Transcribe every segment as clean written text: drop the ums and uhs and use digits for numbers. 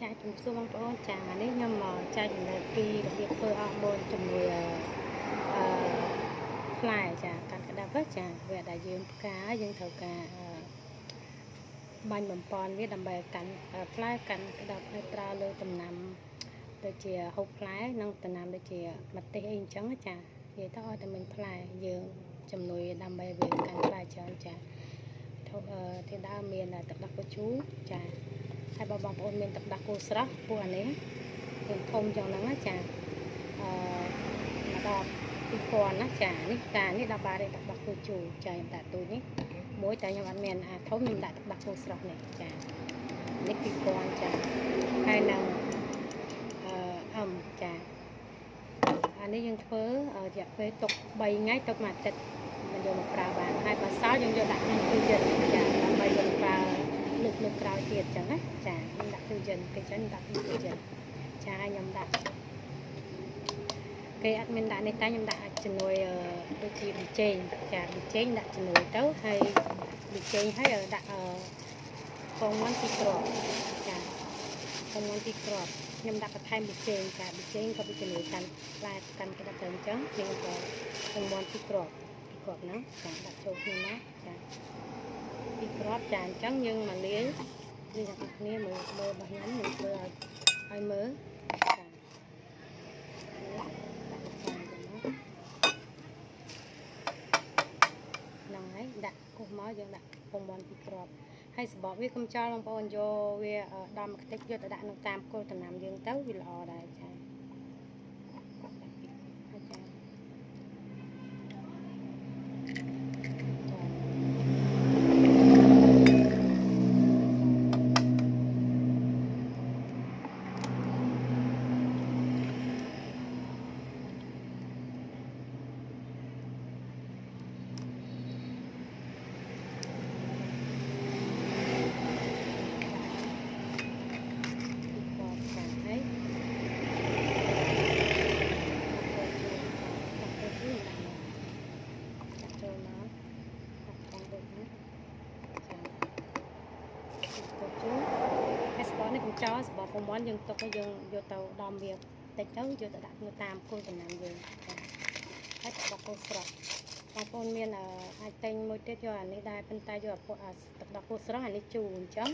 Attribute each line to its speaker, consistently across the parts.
Speaker 1: ចាជំរាបសួរបងប្អូនចានេះខ្ញុំមកចែករំលែកពីរបៀបធ្វើអរម៉ូនជំនួយអឺផ្លែចាកាន់ក្តាប់ចាវាដែលយើងផ្កាយើងត្រូវការបាញ់បំពន់វាដើម្បីកាន់ផ្លែកាន់ក្តាប់ឲ្យប្រើលើដំណាំដូចជាហូបផ្លែនិងដំណាំដូចជាម្ទេសអីអញ្ចឹងចានិយាយទៅឲ្យតែមានផ្លែយើងជំនួយដើម្បីវាកាន់ផ្លែច្រើនចាធាដើមមានទឹកដោះគោជូរចាហើយបើបងប្អូនមានទឹកដោះគោស្រស់ពួកអានេះយើងធំចឹងហ្នឹងណាចាអឺមកដល់2000ណាចានេះតានេះ10បាតទេទឹកដោះគោជូរចាខ្ញុំដាក់ទូចនេះមួយតែខ្ញុំអត់មានអាធំខ្ញុំដាក់ទឹកដោះគោស្រស់នេះចានេះ2000ចាហើយនឹងអឹមចាអានេះយើងធ្វើរយៈពេលទុក3ថ្ងៃទុកមួយអាទិត្យមិនយកមកប្រើបានហើយបើសល់យើងយកដាក់ក្នុងទូយិនចាដើម្បីយកមកប្រើលើកក្រោយទៀតចឹងណាចាខ្ញុំដាក់ទូយិនគេចឹងដាក់ទូយិនចាខ្ញុំដាក់គេអត់មានដាក់នេះតែខ្ញុំដាក់ជំនួយដូចជាប៊ីចេងចាប៊ីចេងដាក់ជំនួយទៅហើយប៊ីចេងហើយដាក់ពងមាន់ពីរគ្រាប់ចាពងមាន់ពីរគ្រាប់ខ្ញុំដាក់បន្ថែមប៊ីចេងចាប៊ីចេងក៏វាជំនួយកាន់ផ្លែកាន់ក្តាប់ទៅអញ្ចឹងយើងក៏ពងមាន់ពីរគ្រាប់ហ្នឹងចាដាក់ចូលគ្នាមកចាពីរគ្រាប់ចាអញ្ចឹងយើងមកលាយនេះអ្នកនរគ្នាមើលរបស់ខ្ញុំខ្ញុំធ្វើឲ្យមើលចាដាក់ចាទៅមកហ្នឹងហើយដាក់គោះមកយើងដាក់ពងមាន់ពីរគ្រាប់ហើយសបកវាកុំចោលបងប្អូនយកវាដំខ្ទេចយកទៅដាក់នៅតាមគល់ដំណាំយើងទៅវាល្អដែរចាចាចោលសបកពងមាន់យើងទុកឲ្យយើងយកទៅដំវាតិចទៅយកទៅដាក់នៅតាមគល់ដំណាំយើងចាហើយទឹកដោះគោស្រស់បងប្អូនមានអាចទិញមួយទៀតយកអានេះដែរប៉ុន្តែយកពួកទឹកដោះគោស្រស់អានេះជូរអញ្ចឹង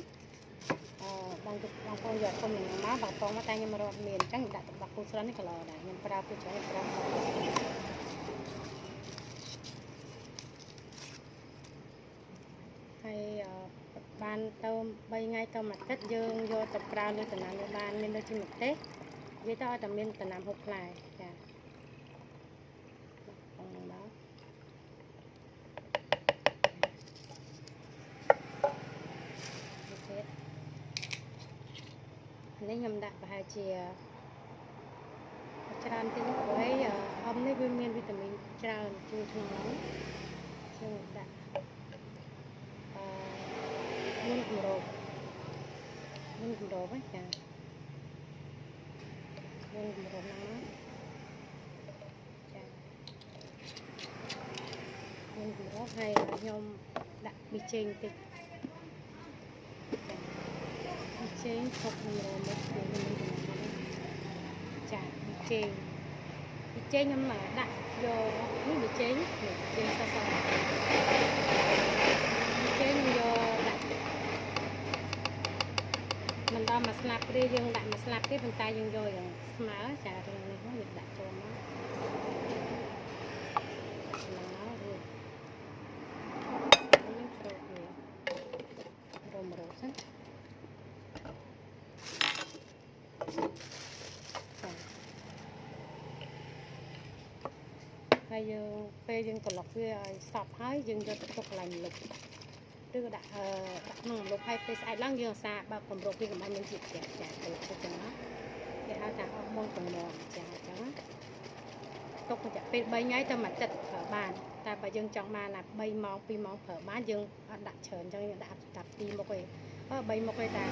Speaker 1: បងប្អូនយកធំនឹងមកបងប្អូនមកតែខ្ញុំរត់មានអញ្ចឹងដាក់ទឹកដោះគោស្រស់នេះក៏ល្អដែរខ្ញុំប្រើពេលច្រើនប្រើហើយបានទៅ3ថ្ងៃទៅមួយអាទិត្យយើងយកទៅប្រើលើដំណាំនេះបានមានដូចជាម្ទេសនិយាយទៅឲ្យតែមានដំណាំហូបផ្លែចាបងនឹងមកនេះខ្ញុំដាក់ប្រហែលជាច្រើនតិចព្រោះអីអមនេះវាមានវីតាមីនច្រើនជួយក្នុងហ្នឹងជាងដាក់មុនគម្របហ្នឹងចាមុនគម្របហ្នឹងមកចាមុនគម្របហើយខ្ញុំដាក់ប៊ីចេងតិចចាប៊ីចេងទុកក្នុងរមកខ្ញុំមានចំណងចាប៊ីចេងខ្ញុំដាក់យកនេះប៊ីចេងនេះប៊ីចេងសសប៊ីចេងយកដាក់មិនដល់មួយស្លាបទេយើងដាក់មួយស្លាបទេប៉ុន្តែយើងយកយ៉ាងស្មើចារឿងនេះមកយើងដាក់ចូលមកហ្នឹងរួចយើងប្រូតវារមរោសិនចាហើយយើងពេលយើងត្រឡប់វាឲ្យសព្វហើយយើងយកទៅទុកកន្លែងលុបឬក៏ដាក់ក្នុងលុបហើយពេលស្អែកឡើងយើងអាសាបើគម្របវាកុំឲ្យមានជាតិចាចាទៅទុកចឹងណាគេហៅថាអរម៉ូនកំងចាអញ្ចឹងទុករយៈពេល3ថ្ងៃទៅមួយអាទិត្យប្រើបានតែបើយើងចង់បានណា3ម៉ោង2ម៉ោងប្រើបានយើងអត់ដាក់ច្រើនអញ្ចឹងយើងដាក់តែ2មុខឯង3មុខឯងតា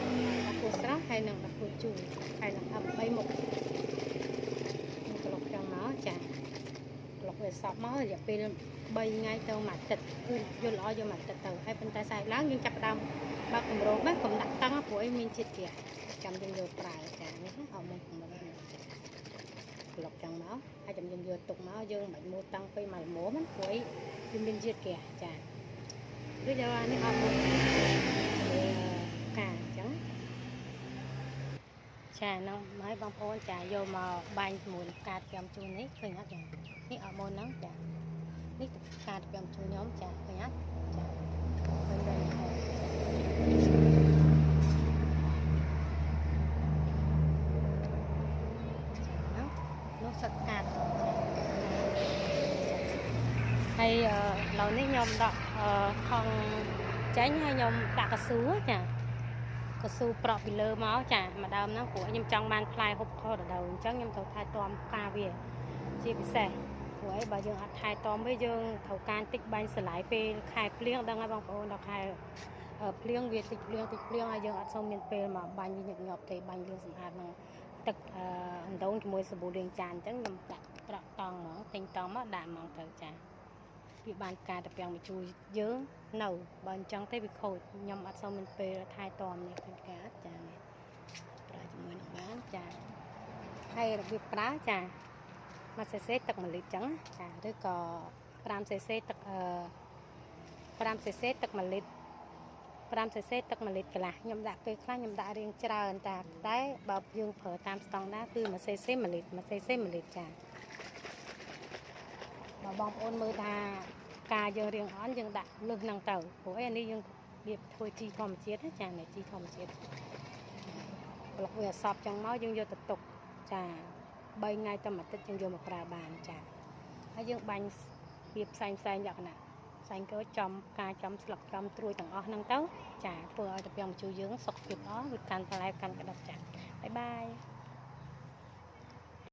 Speaker 1: ដាក់គោស្រស់ហើយនឹងដាក់គោជូរហើយនឹង3មុខក្លុកចឹងមកចាក្លុកវាសពមករយៈពេល3ថ្ងៃទៅមួយអាទិត្យគឺយល់ល្អយកមួយអាទិត្យទៅហើយប៉ុន្តែស្អែកឡើងយើងចាប់ផ្ដើម បើកគម្របណាកុំដាក់តឹងព្រោះអីមានជាតិហ្គាសចាំយើងយកប្រើចានេះអរម៉ូនគម្របនេះប្លុកចឹងមកហើយចាំយើងយកទុកមកយើងមិនបាច់មូលតឹងពេកមកល្មមណាព្រោះអីវាមានជាតិហ្គាសចាឬយកអានេះអរម៉ូនកាអញ្ចឹងចាហ្នឹងហើយបងប្អូនចាយកមកបាញ់ជាមួយនឹងកាតខ្ញុំជូននេះឃើញអត់ចានេះអរម៉ូនហ្នឹងចានេះកាតខ្ញុំជូនខ្ញុំចាឃើញអត់ចាឃើញដល់ហើយនោះសិតកាតហើយឥឡូវនេះខ្ញុំដកខំចេញហើយខ្ញុំដាក់កស៊ូចាកស៊ូប្រក់ពីលើមកចាមួយដើមហ្នឹងព្រោះខ្ញុំចង់បានផ្លែហូបខុសរដូវអញ្ចឹងខ្ញុំត្រូវថែទាំផ្កាវាជាពិសេសព្រោះអីបើយើងអត់ថែទាំទេយើងត្រូវការតិចបាញ់ស្រឡាយពេលខែភ្លៀងដឹងហើយបងប្អូនដល់ខែភ្លៀងវាតិចភ្លៀងតិចភ្លៀងហើយយើងអត់សូវមានពេលមកបាញ់វាញឹកញាប់ទេបាញ់លាងសម្អាតហ្នឹងទឹកអណ្ដូងជាមួយសាប៊ូលាងចានអញ្ចឹងខ្ញុំដាក់ប្រក់តង់ហ្មងទិញតង់មកដាក់ហ្មងទៅចាវាបានការតាពាំងមកជួយយើងនៅបើអញ្ចឹងទេវាខូចខ្ញុំអត់សូវមានពេលថែទាំនេះឃើញការចានេះប្រើជាមួយនឹងបានចាហើយរបៀបប្រើចា1 cc ទឹក1លីត្រចឹងចាឬក៏5 cc ទឹក5 cc ទឹក1លីត្រ5 cc ទឹក1លីត្រកន្លះខ្ញុំដាក់ពេលខ្លះខ្ញុំដាក់រៀងច្រើនតែបើយើងប្រើតាមស្តង់ដារគឺ1 cc 1លីត្រ1 cc 1លីត្រចាបើបងប្អូនមើលថាការយើងរៀងអន់យើងដាក់លើសហ្នឹងទៅព្រោះអីអានេះយើងរបៀបធ្វើជីធម្មជាតិចានេះជីធម្មជាតិប្លុកវាអសពចឹងមកយើងយកទៅទុកចា3ថ្ងៃទៅមួយអាទិត្យយើងយកមកប្រើបានចាហើយយើងបាញ់វាផ្សេងផ្សេងលក្ខណៈផ្សេងក៏ចំការចំស្លឹកចំត្រួយទាំងអស់ហ្នឹងទៅចាធ្វើឲ្យតាពាំងម្ជូរយើងសុខភាពល្អវាកាន់ផ្លែកាន់ក្តាប់ចាបាយបាយ។